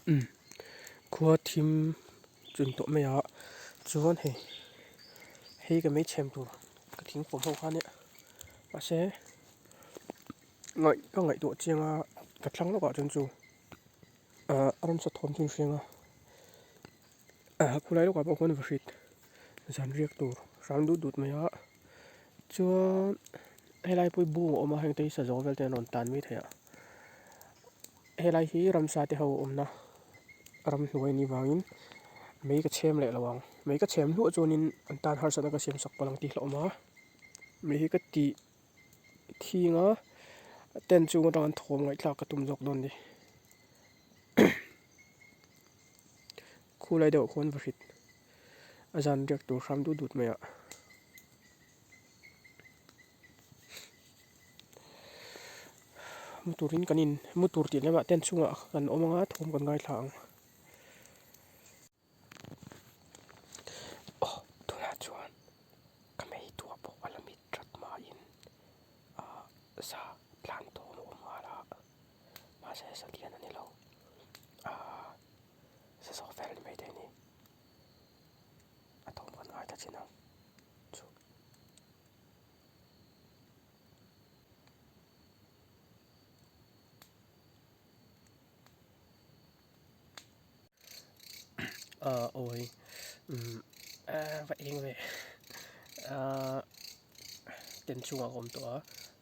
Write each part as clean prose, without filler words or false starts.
Umm khua thim chun tawh mai a chuan hei hei ka mei chhem tur ka thing pawm ho kha nia mahse ngaih ka ngaihtuah chiang a ka thlang lawkah chuan chu ah ramsa thawm chu an hriang a ah khulai lawkah pawh khuan vahrit zan riak tur hram dut dut mai a chuan helai pawh hi bung a awm a heng te hi sazaw vel te an rawn tan mai thei a helai hi ramsa te ho awmna ramhnuai a nih vangin mei ka chhem leh lo ang mei ka chhem hluah chuanin an tan harsatna ka siam sak palh ang tih hlauhawm a mei hi ka tih thing a tent chung atang an thawm ngaihthlak ka tum zawk dawn a ni khulai deuh ah khuan va hrit a zan riak tur hram dut dut mai a. Mu turin kan in mu tur tih lamah tent chungah kan awm anga thawm kan ngaithla ang. Aw tunah chuan ka mei tuah pawh a la mit rat mahin ah sa tlan thawm a awm nghal a mahse sa lian a ni lo ah sa zawh fel ni maithei a ni a thawm kan ngaithla thin ang chu. Ahh awi umm ehh va eng ve ahh tent chungah ka awm tawh a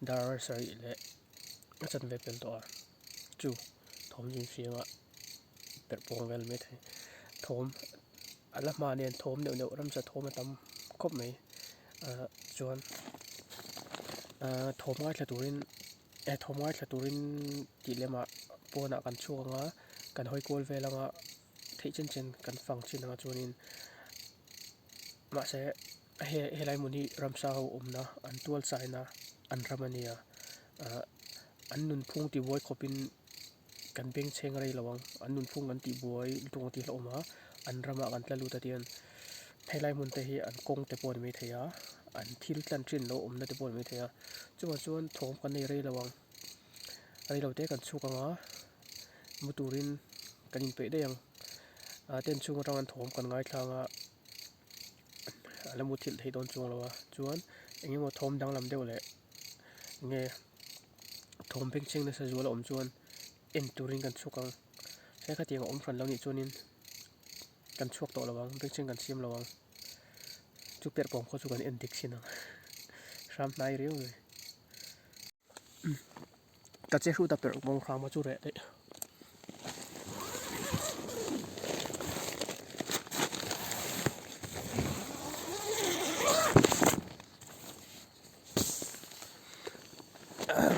dar sarih leh a chanve pel tawh a chu thawm zing fianga perh pawng vel mai thei thawm a la hma nen thawm neuh neuh ramsa thawm a tam khawp mai ahh chuan ahh thawm ngaithla turin eh thawm ngaithla turin tih lemah pawnah kan chhuak ang a kan hawi kual vel ang a theih chen chen kan fang chin ang a chuanin mahse he helai hmun hi ramsa ho awmna an tual chaina an ram a nia ah an nunphung tibuai khawpin kan bengchheng rei lo ang an nunphung kan tihbuai lutuk ang tih hlauhawm a an ramah kan tla lut a tihian helai hmun te hi an kawng te pawh a ni maithei a an thil tlan thin lo awmna te pawh a ni maithei a chuvang chuan thawm kan nei rei lo ang rei lo te kan chhuk ang a mu turin kan inpeih daih ang ah tent chhung atang an thawm kan ngaithla ang a a la muthilh theih dawn chuang lo a chuan eng emaw thawm danglam deuh leh nge thawm bengchheng nasa zual a awm chuan en turin kan chhuk ang he khatiang a awm hran lo nih chuanin kan chhuak tawh lo ang bengchheng kan siam lo ang chu perh pawng khaw chu kan en dik thin ang hram hnai riau mai ka che hrut a perh pawng hram a chu reh daih.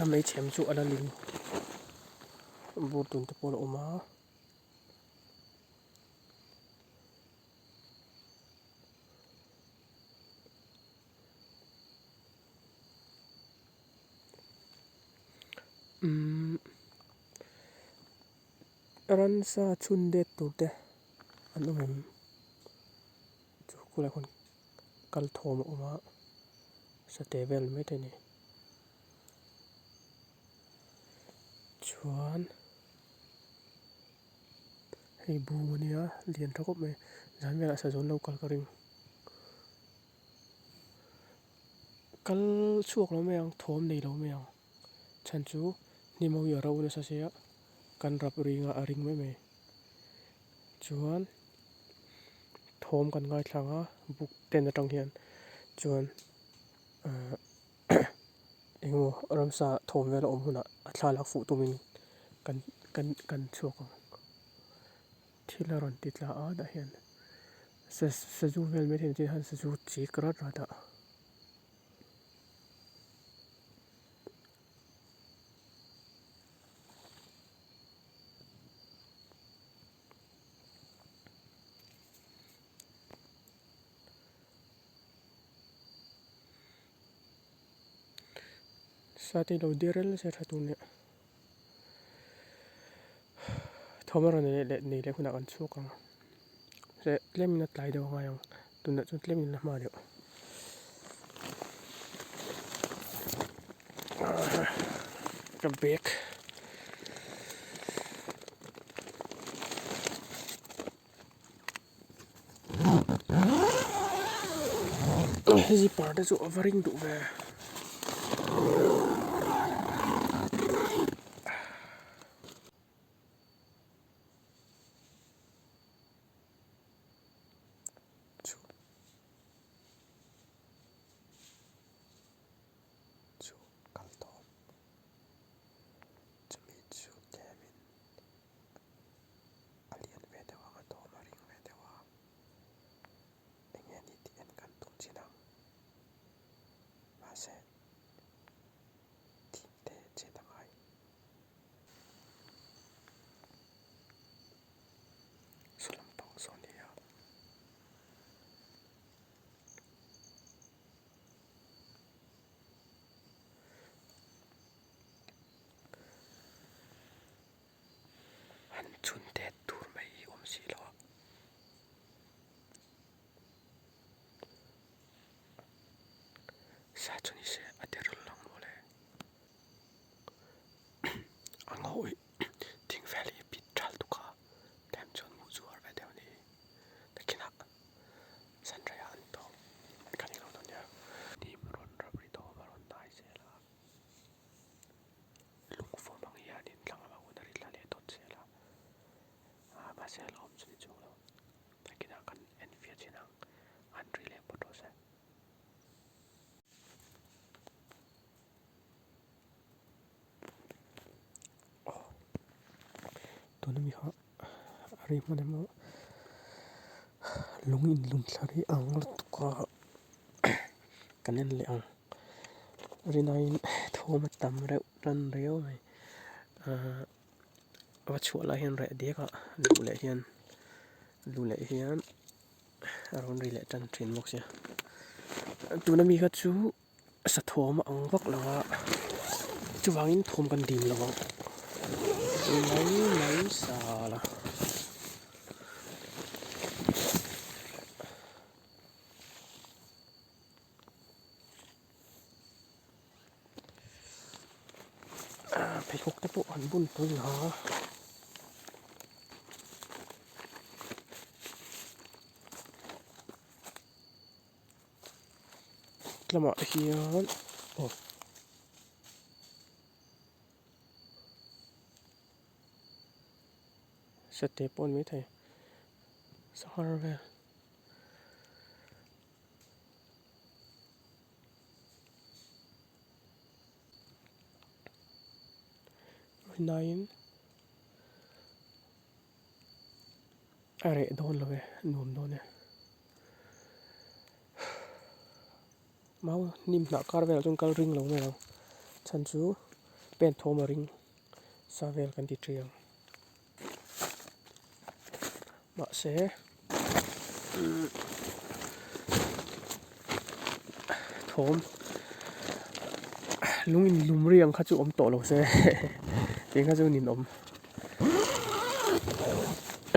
Hmeichhe chu a la ling bur tun te pawh a la awm a. Umm ransa chhun det tur te an awm em chu khulai khawn kal thawm a awm a sateh vel mai te a ni chuan hei bung a nia lian tha khawp mai zan velah sazawn lo kal ka ring. Kal chhuak lo mai ang thawm nei lo mai ang chhan chu hnim ho hi a ro nasa sia kan rap ring a a ring mai mai chuan thawm kan ngaithla ang a book ten atang hian chuan ahh engemaw ramsa thawm vel a awm hunah a thla lak fuh tumin kan kan kan chhuak ang thil a rawn ti tla a tah hian. Sazu vel mai thei ang hian sazu chik rat rat a. Sate lo direl se tha tur nia. Thawm a rawn nei leh nei leh hunah kan chhuak ang se tlemin a tlai deuh a ngai ang tunah chuan tlemin a hma deuh ka bag. Zipper te chu a va ring duh ve. Chu kal tawp. Chumi chu tlemin a lian ve deuh ang a tawm a ring ve deuh a eng nge ni tih en kan tum chin ang mahse thim te chet a ngai. Saw lampang saw a ni a. Han chhun tet tur mai hi awm si lo a. Sa chu ni se a ti rul lang maw le. A ngawih thing vel hi bit thal tuk a tlem chuan hmuh chu har ve deuh a ni. Nakinah Sunray ah an tawng kan ilo dawn nia. Hnim rawn rap ri tawm a rawn hnai zel a. Lungfawm ang hianin thlang lamah hun a ri thla leh dawt zel a. Ah mahse a la awm chu ni chuang lo. Nakinah kan en fiah chin ang an ri leh pawt rawh se. Aw tuna mi kha a ri hman emaw lung in lum thla rih ang lutuk a kan en leh ang rinaiin thawm a tam reuh tan riau mai ahh a va chhuah lai hian reh diak a luh leh hian luh leh hian a rawn ri leh tan thin bawk sia tuna mi kha chu. Sa thawm a ang vak lo a, chuvangin thawm kan dim lo ang mai mai sa la. Pheikhawk te pawh an bun pui ha. Lamah hian aw sate pawh a ni maithei sanghar vel. Hnaiin a reh dawn lo e nuam dawn e. Mau hnim hnah kar velah chuan kal ring lo mai ang chhan chu pen thawm a ring sa vel kan ti tih ang mahse thawm lung in lum ri ang kha chu awm tawh lo se tih kha chu ninawm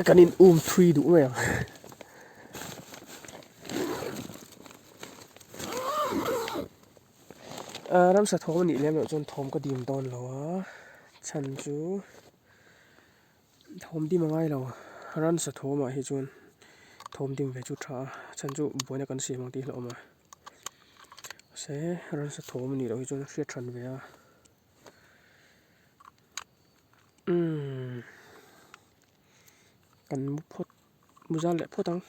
kan in um thui duh mai ang. Ramsa thawm a nih lem loh chuan thawm ka dim dawn lo a chhan chu thawm dim a ngai lo ramsa thawmah hi chuan thawm dim ve chu tha a chhan chu buaina kan siam ang tih hlauh awm a mahse ramsa thawm a nih loh hi chuan hriat hran ve a umm kan mu phawt mu zal leh phawt ang.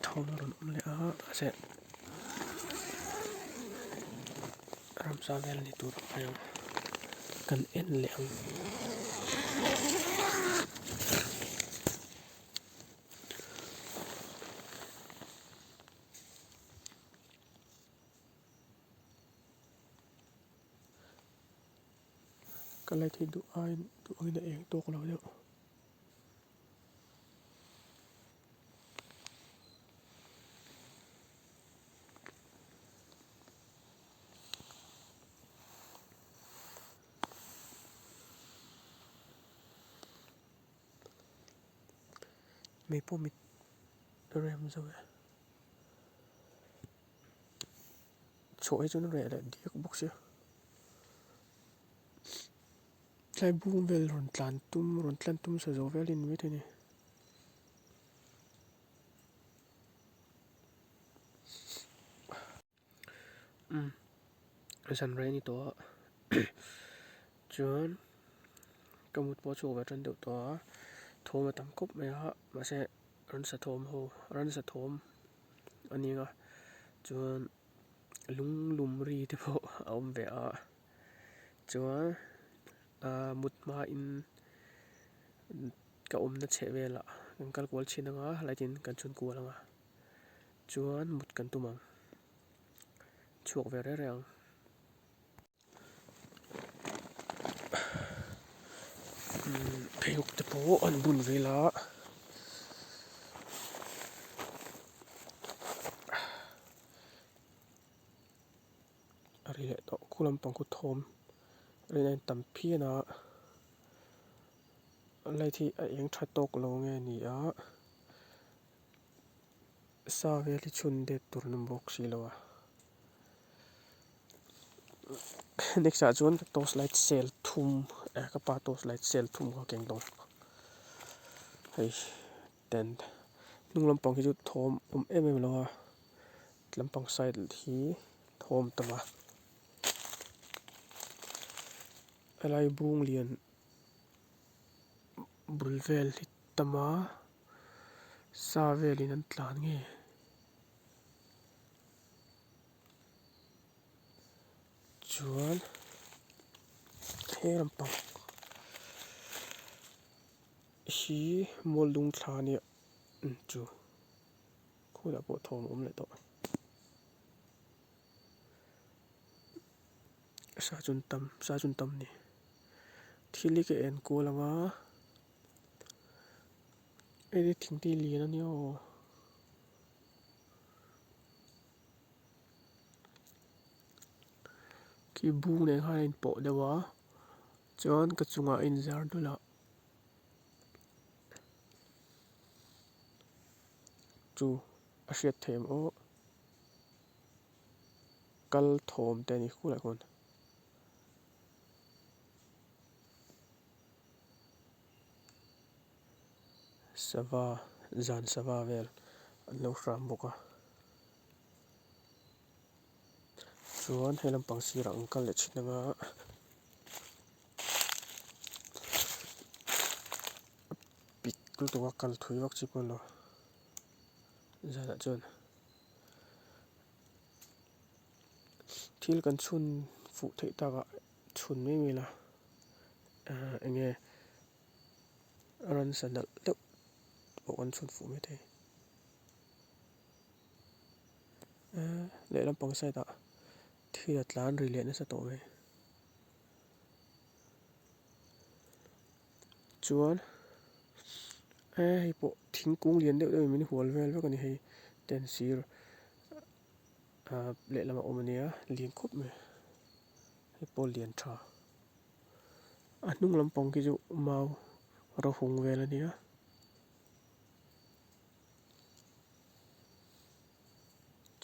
Thawm a rawn awm leh a mahse ramsa vel ni tur ang hian kan en leh ang. Ka light hi duh aiin duh angin a eng tawk lo deuh. Mei pawh mit rem zo e. Chhuah hi chuan a reh leh diak bawk sia. Tlai bung vel rawn tlan tum rawn tlan tum sa zo vel hi a ni maithei a ni. Umm zan rei a ni tawh a chuan ka mut pawh a chhuak ve tan deuh tawh a thawm a tam khawp mai a mahse ransa thawm ho ransa thawm a ni ang a chuan lung lum ri te pawh a awm ve a chuan ahh mut hmain ka awmna chheh velah kan kal kual thin ang a light in kan chhun kual ang a. Chuan mut kan tum ang. Chhuak ve reng reng ang. Pheikhawk te pawh an bun vel a. A ri leh tawh khu lampang khu thawm rin a intam phian a. Light hi a eng tha tawk lo nge ni a. Sa vel hi chhun det tur an awm bawk si lo a next ah chuan ka torch light cell thum eh ka pa torch light cell thum kha ka keng dawn hei tent hnung lampang hi chu thawm awm em em lo a lampang side hi thawm tam a helai bung lian bul vel hi tam a. Sa velin an tlan nge? Chuan he lampang hi mual lung thla ania chu khulah pawh thawm a awm leh tawh. Sa chu an tam sa chu an tam a ni thil hi ka en kual ang a. Hei thingte lian a nia aw khi bung nen khan a inpawh deuh a chuan ka chungah a inzar dul a chu a hriat theih ang aw kal thawm te a ni khulai khawn. Sava zan sava vel an lo hram bawk a chuan he lampang sirah an kal leh thin anga pik lutuk a kal thui vak chi pawh a ni lo zanah chuan thil kan chhun fuh theih takah chhun mai mai ila ahh eng nge ransa nalh deuh pawh kan chhun fuh mai thei ehh lehlam pang side ah thil a tlan ri leh nasa tawh mai chuan eh hei pawh thingkung lian deuh deuh in min hual vel vek a ni hei tent sir ahh lehlam a awm a nia lian khawp mai hei pawh lian tha. A hnung lampang khi chu mau ro hung vel a nia.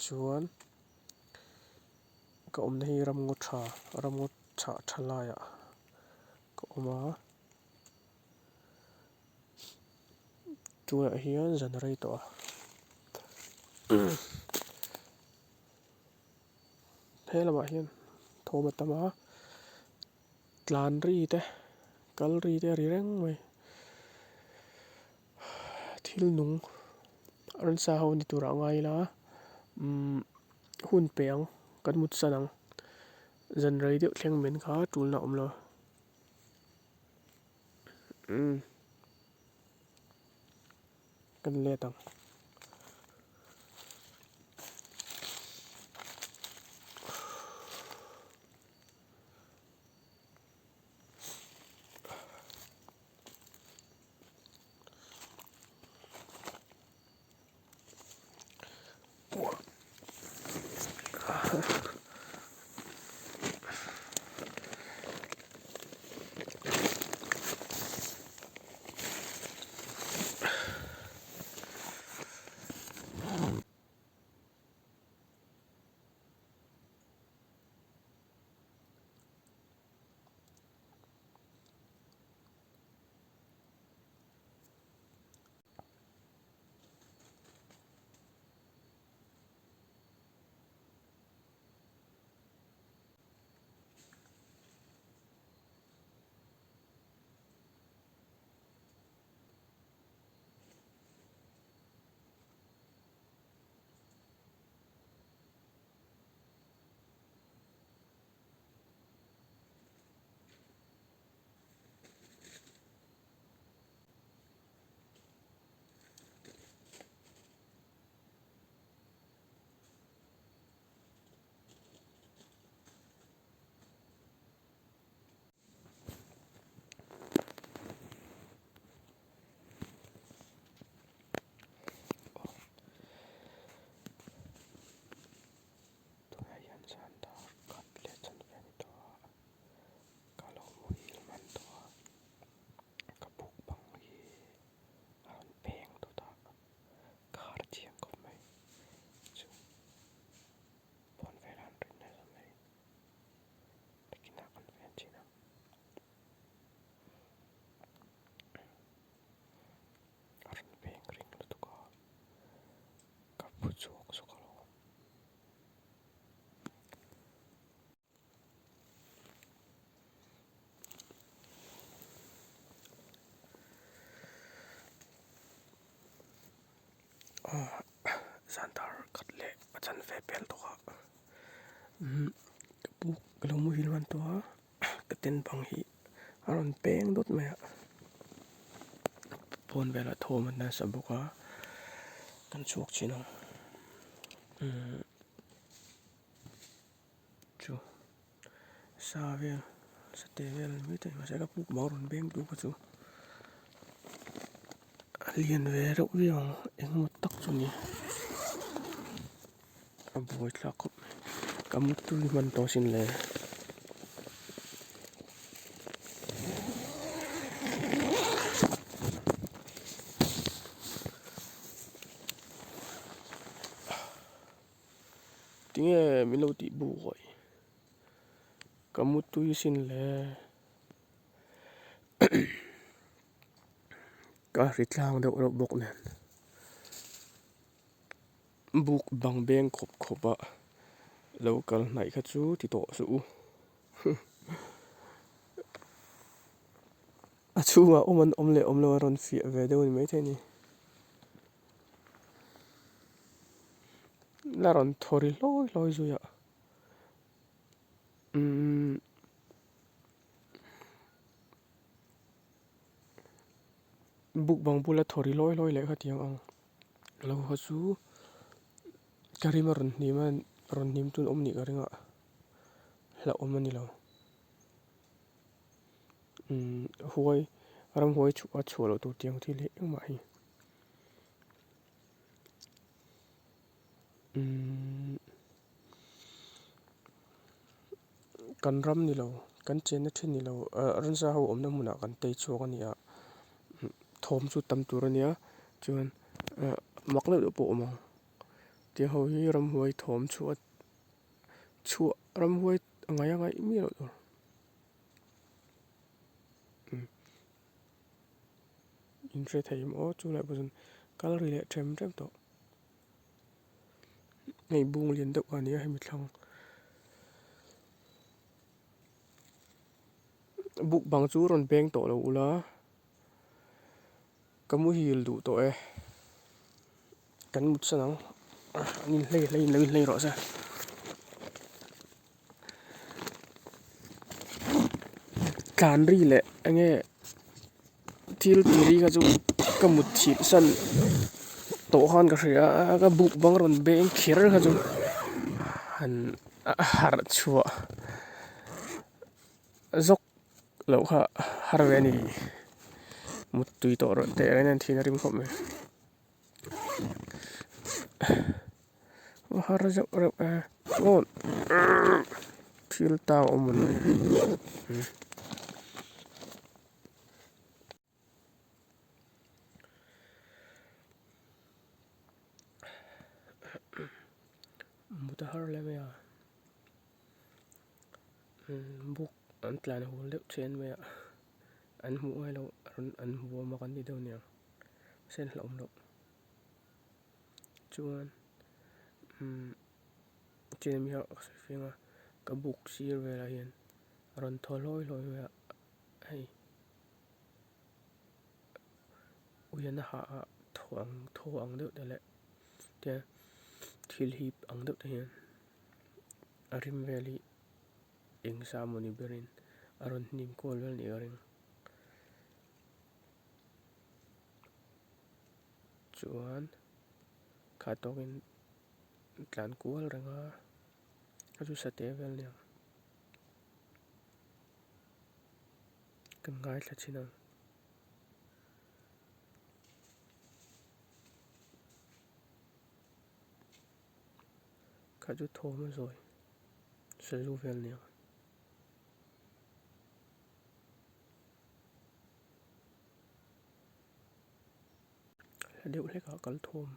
Chuan ka awmna hi ramngaw tha ramngaw chhah tha laiah ka awm a. Tunah hian zan rei tawh a. He lamah hian thawm a tam a tlan ri te kal ri te a ri reng mai thil nung ransa ho ni turah ngai ila umm hun pe ang kan mut san ang zan rei deuh thleng men kha tulna a awm lo umm. Kan let ang. Zan dar khat leh a chanve pel tawh a umm ka buk ka lo muhil hman tawh a ka tent bang hi a rawn peng dawt mai a pawn velah thawm a nasa bawk a kan chhuak chin ang umm chu sa vel satê vel ni maithei mahse ka puk bang rawn beng tu kha chu a lian ve reuh viau ang engemaw tak chu a ni a buai thlak khawp mai ka mutui hman tawh asin le. Tinge min lo tih bu hawi ka mutui sin le ka hri tlang deuh reuh bawk nen buk bang beng khawp khawp a lo kal hnaih kha chu ti tawh suh u a chhungah awm an awm leh awm lo a rawn fiah ve deuh a ni maithei a ni. La rawn thaw ri hlawi hlawi zui a umm buk bang bula thaw ri hlawi hlawi leh kha tiang ang lo kha chu ka rim a rawn hnim a rawn hnim tun awm nih ka ring a hlauhawm a ni lo umm huai ramhuai chhuah a chhuah loh tur tiang thil hi engmah hi. Umm kan ram ni lo kan chenna thin ni lo ah ransa ho awmna hmunah kan tei chhuak a ni a thawm chu tam tur a nia chuan ah mak deuh deuh pawh a awm ang tiang ho hi ramhuai thawm chhuah chhuah ramhuai a ngai a ngaih miah loh tur. In hre thei em aw chu lai pawh chuan kal ri leh them them tawh hei bung lian deuh kha a ni a hemi thlang buk bang chu rawn beng tawh lo ula ka muhil duh tawh e kan mut san ang an inhlei hlei in lo inhlei rawh se. Tlan ri leh eng nge thil ti ri kha chu ka mut thih san tawh khan ka hria a ka buk bang rawn beng kher kha chu han harh chhuah zawk loh kha har ve a ni muttui tawh rawh teh reng hian thin a rim khawp mai. A har zeuh reuh e aw thil tang awm a ni mut a har lem e a buk an tlan hul deuh chen mai a an hmuh ngai loh an hmu a mak an ti deuh aniang. Sen hlauh awm loh chuan umm chen ami a sawi fiang a ka buk sir velah hian a rawn thaw hlawi hlawi mai a hei uian a hah a thaw ang thaw ang deuh te leh tiang thil hip ang deuh te hian a rim vel hi eng sa mawni berin a rawn hnim kual vel anih ka ring. Chuan kha tawkin tlan kual reng a a chu sateh vel nia kan ngaithla thin ang. Kha chu thawm a zawi sazu vel nia. Hla deuh hlek ah kal thawm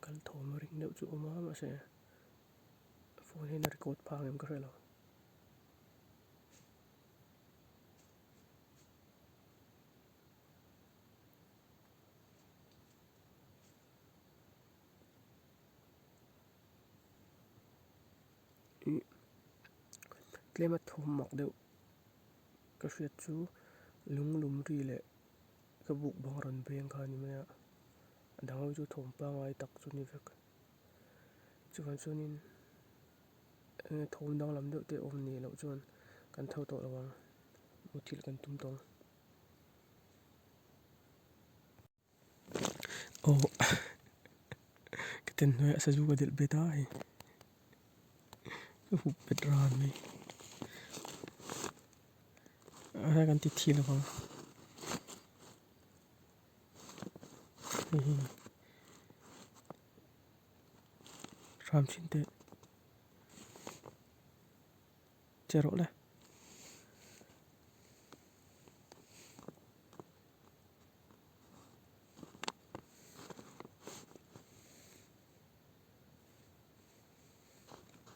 kal thawm a ring deuh chu a awm a mahse phone hian a record phang em ka hre lo. Ih tlem a thawm mak deuh. Ka hriat chu lung lum ri leh ka buk bang rawn beng kha a ni mai a. A dang ho chu thawm pangngai tak chu ni vek. Chuvang chuanin enge thawm danglam deuh te awm nih loh chuan kan tho tawh lo ang muthilh kan tum tawh ang. Aw ka ten hnuaiah sazu ka delh bet a hei ka hup bet ran mai a he kan ti thi lo vang hei hi hram thin teh che rawh le.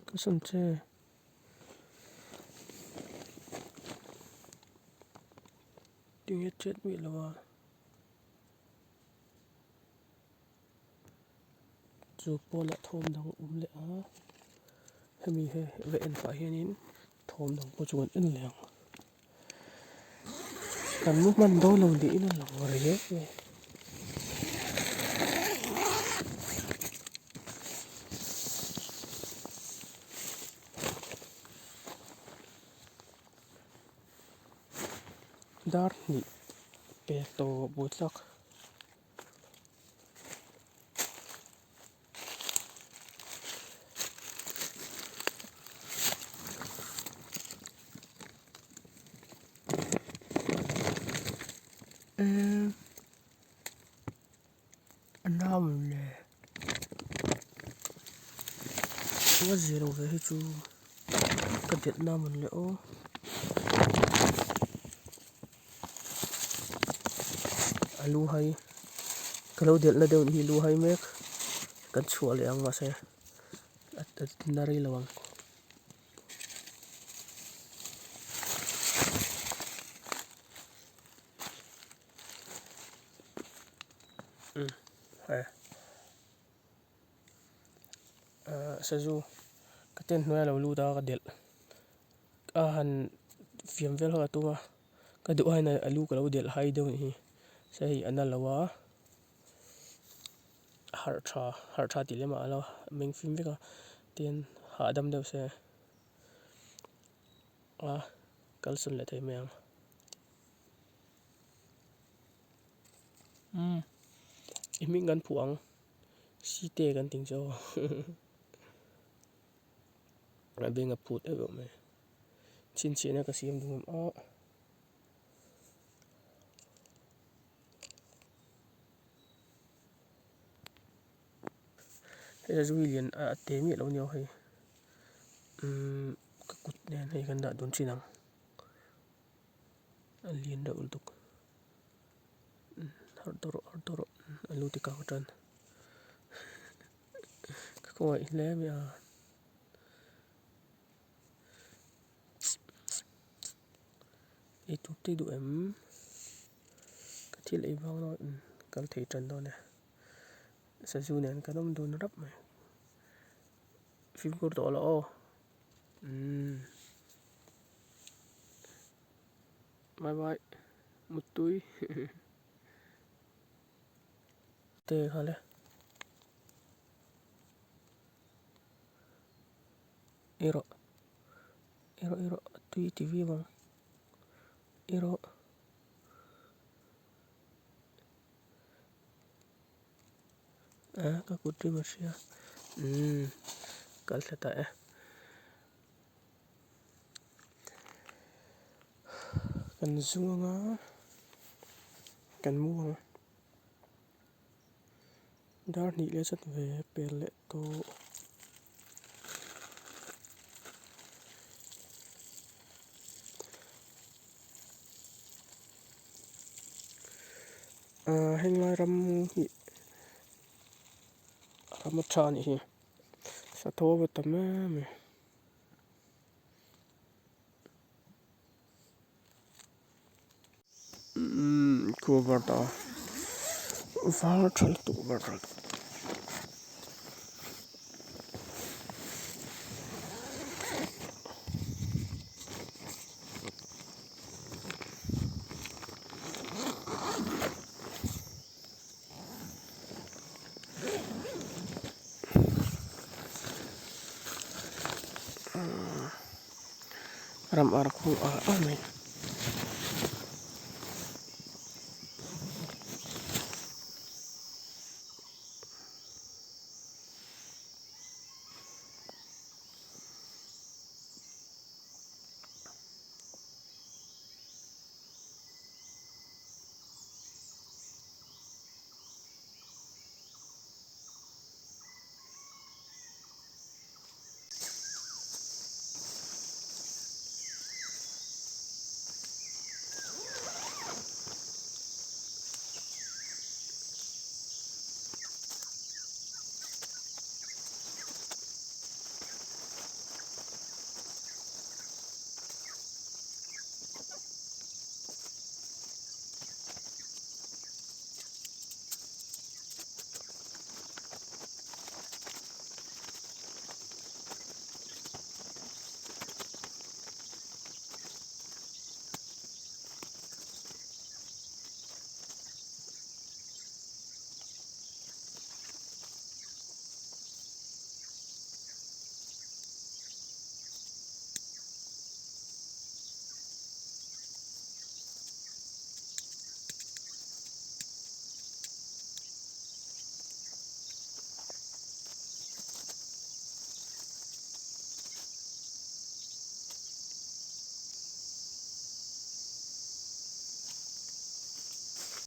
Ka sawn che. Tinge chet miah lo a. Chu pawnah thawm dang awm leh a. Hemi he va en pah hianin thawm dang pawh chu kan en leh ang. Kan mu hman dawn lo niin a lang reng e. Dar hnih pek tawh buaithlak. Emm a nau le a zir lo ve hi chu ka delh na mawn le aw. A lu hai ka lo delh na deuh hi lu hai mek kan chhuah leh ang mahse a na rei lo ang. Sazu ka tent hnuai a lo lut a ka delh a han fiam vel ho a tum a ka duh aiin a lu ka lo delh hai deuh anih hi se hei a na lo a harh tha harh tha tih lem ah a meng fim vek a tin hahdam deuh se a kalsawn leh thei mai ang. Umm i hming kan phuh ang site kan tih ang chu aw a beng a phut deuh deuh mai chhinchhiahna ka siam duh a hei a zui lian a te miah lo a ni aw hei umm ka kut nen hei kan dah dun thin ang. A lian deuh lutuk harh tawh rawh harh tawh rawh a lu ti kang tan ka khawngaih hle mai a eitur te duh em ka thil ei vang erawh in kal thei tan dawn e sazu nen kan awm dun rap mai fimkhur tawh la aw umm. Bye bye Muttui te kha le i rawh i rawh i rawh a tui ti viau ang i rawh a ka kut rim a hria umm kal thla ta e. Kan zuang a kan mu ang dar hnih leh chanve pel leh tawh. Ahh henglai ram hi ram a tha a nih hi satho a va tam em em. Umm khua var ta var tha lutuk var tha lutuk. Ram ar a khuang ar ar mai.